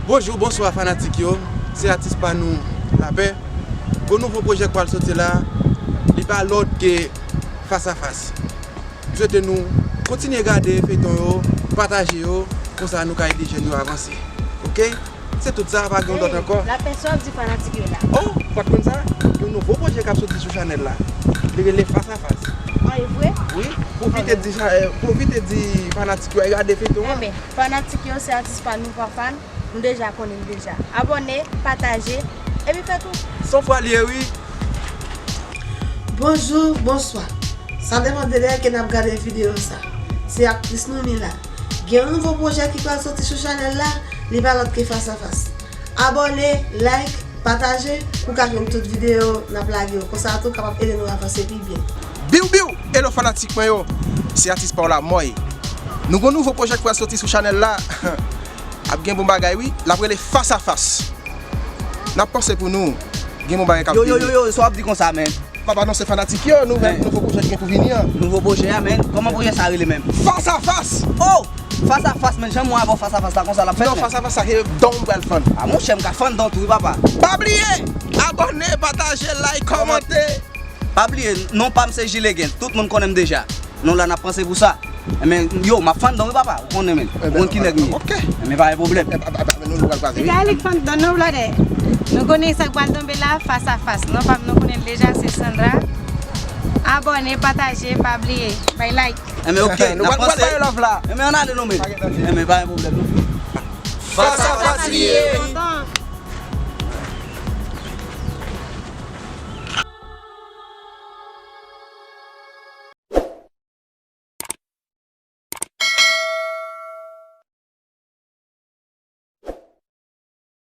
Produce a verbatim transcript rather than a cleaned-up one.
Bonjou, bonswa fanatik yo. Se atis pa nou, Lapè. Gon nouvo pwojè k pral soti la. Li pa lòt ke Fas a Fas. M swete nou kontinye gade feyton yo, pataje yo, konsa nou ka ede jèn yo avanse. Oke? Se tout sa, pa gen lòt ankò. Lapè, sa w ap di fanatik yo la? Oh, ou pa t konn sa? Yon nouvo pwojè k ap soti sou chanèl la. Li rele Fas a Fas. An, e vre? Wi, pwofite di cha-, eh, pwofite di fanatik yo al gade feyton an. Enben, fanatik yo, se atis pa nou, Fafan. Nou deja konnen l deja. Abòne, pataje, epi fè tou. Se yon fwa li ye, wi. Bonjou, bonswa. Sa depann de lè ke n ap gade videyo sa. Se aktris nou ni la. Gen yon nouvo pwojè ki pral soti sou chanèl la, li pa lòt ke Fas a Fas. Abòne, like, pataje pou w ka jwenn tout videyo n ap lage yo. Konsa tou kapab ede nou avanse pi byen. Biw biw! Hello fanatik mwen yo! Se atis pa w la, Mòy. Nou gon nouvo pwojè k pral soti sou chanèl la. Ap gen bon bagay wi, l ap rele Fas a Fas. N ap panse pou nou. Gen bon bagay k ap vini. Yo, yo, yo, yo, sa w ap di konsa, men? M ap anonse fanatik yo nouvèl nouvo pwojè ki gen pou vini an. Nouvo pwojè a, men? Kòman pwojè sa rele menm? Fas a Fas! Oh! Fas a Fas, men, jan mwen avè w Fas a Fas la konsa l ap fèt, men? Non, Fas a Fas sa se don m pral fann. A monchè, m ka fann don tou wi, papa. Pa bliye, abòne, pataje, like, kòmante. Pa bliye, non pa m se Jilegent. Tout moun konnen m deja. Nou la n ap panse pou sa. Men, yo, m ap fann don wi, papa. Ou konnen, men. Ou konn ki nèg m ye. Oke. Men pa gen pwoblèm. Nou, nou pral kwaze, wi. Piga li k fann don nou, blòdè. Nou konnen sa k pral tonbe la, Fas a Fas. Non pa m, nou konnen l deja, se Sandra. Abòne, pataje, pa bliye. Bay like. Enben, oke, n ap panse. Nou pral bay love la. Enben, ann ale non, men. Enben, pa gen pwoblèm, non. Fas a Fas li ye.